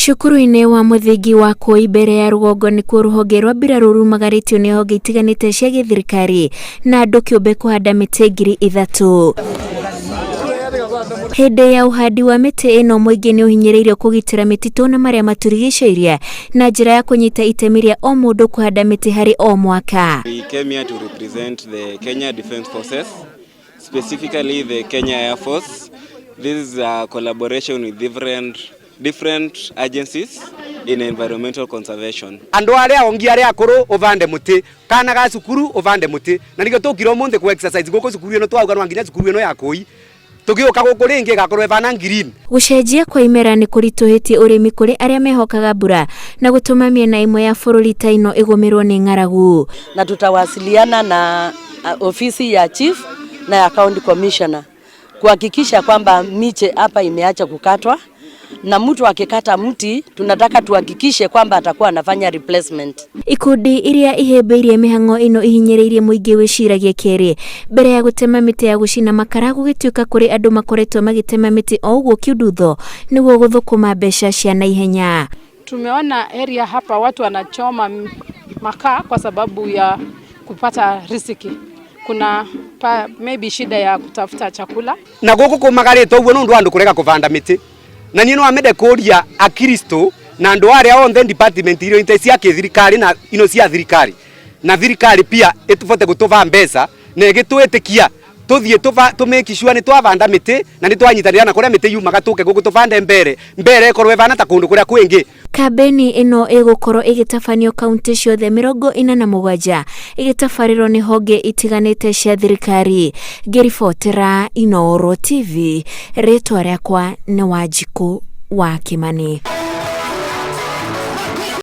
Cukuru-inĩ wa mũthingi wa Kũi mbere ya rũgongo nĩkuo rũhonge rwa mbirarũ rumagarĩtio nĩ honge itiganĩte cia gĩthirikari na andũ kĩũmbe kũhanda mĩtĩ 3000. Hĩndĩ ya ũhandi wa mĩtĩ ĩno mũingĩ nĩ ũhinyĩrĩirio kũgitĩra mĩtitũ na marĩa matũrigicĩirie na njĩra ya kũnyita itemi rĩa o mũndũ kũhanda mĩtĩ harĩ o mwaka. We came here to represent the Kenya Defence Forces, specifically the Kenya Air Force. This is a collaboration with different agencies in environmental conservation. Andu aria ongi aria akuru uvande muti, kana ga cukuru uvande muti, na nigio tukire umuthi ku exercise guku cukuru ino twauga no nginya cukuru ino ya Kũi tugiuka guku ringi igakorwo ivana green. Gũcenjia kwa imera nĩ kũritũhĩtie ũrĩmi kũrĩ arĩa mehokaga mbura na gũtũma mĩena ĩmwe ya bũrũri ta ĩno ĩgũmĩrwo nĩ ng'aragu. Na tutawasiliana na ofisi ya chief na ya county commissioner kuhakikisha kwamba miche hapa imeacha kukatwa, na mtu akikata mti tunataka tuhakikishe kwamba atakuwa anafanya replacement. Ikundi iria ihĩmbĩirie mĩhang'o ĩno ihinyĩrĩirie mũingĩ wĩciragie kerĩ mbere ya gũtema mĩtĩ ya gũcina makara, gũgĩtuĩka kũrĩ andũ makoretwo magĩtema mĩtĩ o ũguo kiundutho nĩguo gũthũkũma mbeca cia naihenya. Tumeona area hapa watu wanachoma makaa kwa sababu ya kupata riziki. Kuna maybe shida ya kutafuta chakula. Na guku kumagarite uguo nundu andu kurega kuvanda miti, na nie no amende kuria akristo na andu aria onthe department irio inte cia kithirikari na ino cia thirikari na thirikari pia itubote gutuva mbeca na igitwitikia tuthie tu make sure ni twavanda miti na ni twanyitanira na kuria miti yumaga tuke guku tuvande mbere mbere ikorwo ivana ta kundu kuria kwingi. Kambeni ĩno ĩgũkorwo ĩgĩtabanio kaunti ciothe 47 ĩgĩtabarĩrwo nĩ honge itiganĩte cia thirikari. Ngĩribotera Inooro TV, rĩtwa rĩakwa nĩ Wanjikũ wa Kĩmani.